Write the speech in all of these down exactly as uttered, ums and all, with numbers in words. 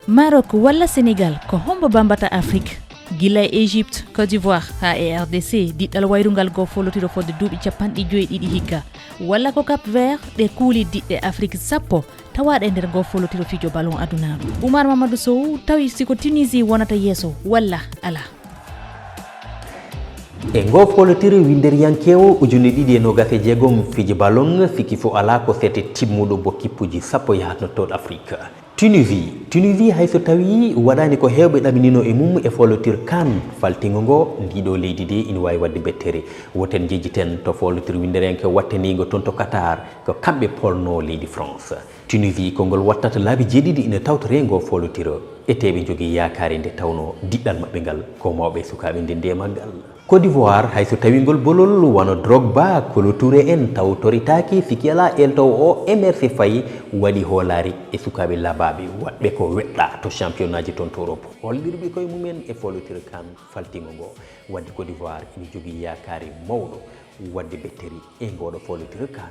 Maroc walla Senegal, ko hombo bambata Afrique? Gila e Egypte, Côte d'Ivoire haa e R D C, diɗɗal wayrungal goo folotiro fodde duuɓi capanɗe joyi ɗiɗi hikka. Walla ko Cap Vert, ɗe kuuli diɗɗe Afrique sappo tawaaɗe e nder goo folotiro fijo ballon adunaaru. Oumar Mamadou Sow tawi si ko Tunisie wonata yeeso walla alaa? E ngoo folotiro winnderiyankeewo ujunne ɗiɗi e noogas e jeegom, fiji ballon sikki fof alaa ko seete timmuɗo bo kippuji sappo yahatnotooɗo Afrique. Tunisie, Tunisie hay so tawii waɗaani ko heewɓe ɗaminino e mum e folotiro CAN faltingo ngo, ndii ɗoo leydi de ina waawi waɗde bettere. Woten njejjiten to folotiro winnderiyankeewo wattaniingo toon to Qatar, ko kamɓe polnoo leydi France. Tunisie, konngol wattata laabi jeeɗiɗi ina tawtoree ngoo folotiro. Etee ɓe njogii yaakaare nde tawnoo diɗɗal maɓɓe ngal ko mawɓe e sukaaɓe ndenndi e maggal. Côte d'Ivoire, hay so tawii ngol bolol wano Drogba, Kolo Touré en tawtoritaake, sikki alaa eeltoowo o M R C Faye waɗi hoolaare e sukaaɓe labaaɓe waɗɓe ko weɗɗaa to championnat ji toon to Europe, hollirɓe koye mum en e folotiro CAN faltingo ngo. Wadde Côte d'Ivoire ina jogii yaakaare mawɗo waɗde betteri e ngooɗo folotiro CAN.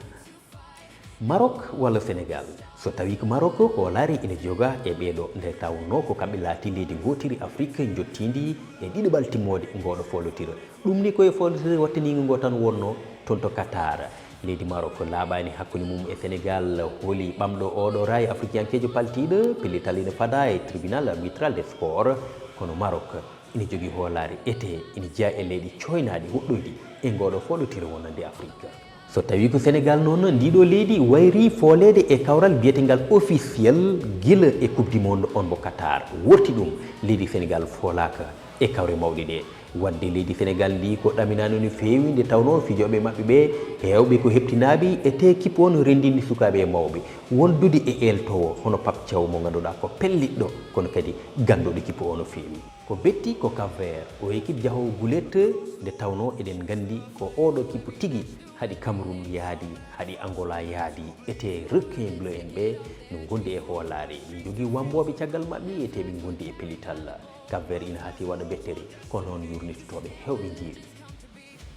Maroc walla Senegal? So tawii ko Maroc, hoolaare ina jogaa e ɓeeɗo nde tawnoo ko kamɓe laatii leydi ngootiri Afrique njottiindi e ɗiɗaɓal timmoode ngooɗo folotiro. Ɗum ni ko e folotiro wattaniingo ngo tan wonnoo toon to Qatar. Leydi Maroc laaɓaani hakkunde mum e Senegal, holi ɓamɗo ooɗo raay afrikiyankeejo paltiiɗo, pellital ina fadaa e tribunal arbitral des sports, kono Maroc ina jogii hoolaare etee ina jeyaa e leyɗe cooynaaɗe woɗɗoyɗi e ngooɗo folotiro wonande Afrique. So tawii ko Senegal noon, ndii ɗoo leydi wayrii fooleede e kawral biyeteengal officiel gila e Coupe du Monde on mo Qatar. Worti ɗum, leydi Senegal foolaaka e kawre mawɗe ɗee. Wadde leydi Senegal ndii ko ɗaminaano no feewi nde tawnoo fijooɓe maɓɓe ɓee heewɓe ko heptinaaɓe etee kippu on renndini sukaaɓe e mawɓe. Wondude e eeltoowo hono Pape Thiaw mo ngannduɗaa ko pelliɗɗo kono kadi gannduɗo kippu o no feewi. Ko betti ko Cap Vert, o ekip jahoowo gulet nde tawnoo eɗen nganndi ko ooɗo kippu tigi haɗi Cameroun yaadi, haɗi Angola yaadi, etee requin bleu en ɓee no ngondi e hoolaare, ɓe njogii wambooɓe caggal maɓɓe etee ɓe ngondi e pellital. Cap Vert ina hasii waɗa bettere, ko noon yurnitotooɓe heewɓe njiiri.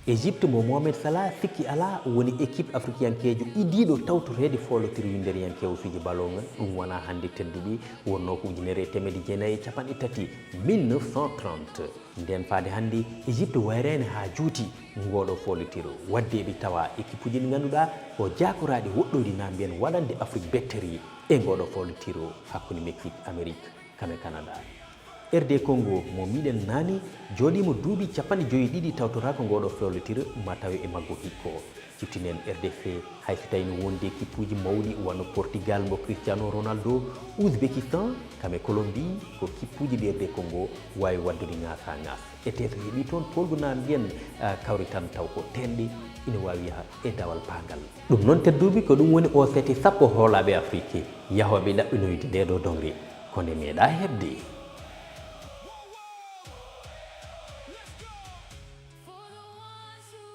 Egypte mo Mohamed Salah sikki alaa woni ekip afrikiyankeejo idiiɗo tawtoreede foolotiri winnderiyankeewo fiji ballon. Ɗum wonaa hannde tedduɓe, wonnoo ko ujunere e teemedde jeenayi e capanɗe tati, mille neuf cent trente. Ndeen faade hannde, Egypte wayraani haa juuti ngooɗo foolotiro. Wadde eɓe tawa ekipuuji ɗi ngannduɗaa ko jaakoraaɗi woɗɗoyɗi na mbiyen waɗande Afrique bettere e ngooɗo foolotiro hakkunde Mexique, Amérique, kam e Canada. R D Congo mo miɗen naani jooɗiima duuɓi capanɗe joyi e ɗiɗi tawtoraaka ngooɗo foolotiro, ma tawe e maggo hikka. Ciftinen R D C, hay so tawii no wondi e kippuuji mawɗi wano Portugal mo Cristiano Ronaldo, Ouzbekistan kam e Colombie, ko kippuuji ɗi R D Congo waawi waɗdude ŋaasaa-ŋaas. Etee so heɓii toon poolgu na mbiyen, ah, kawrital taw ko teenɗe, ina waawi yaha e dawal paangal. Ɗum noon tedduɓe, ko ɗum woni o seete sappo hoolaaɓe Afrique yahooɓe ɗaɓɓinoyde ndee ɗoo doŋre, ko nde meeɗaa heɓde.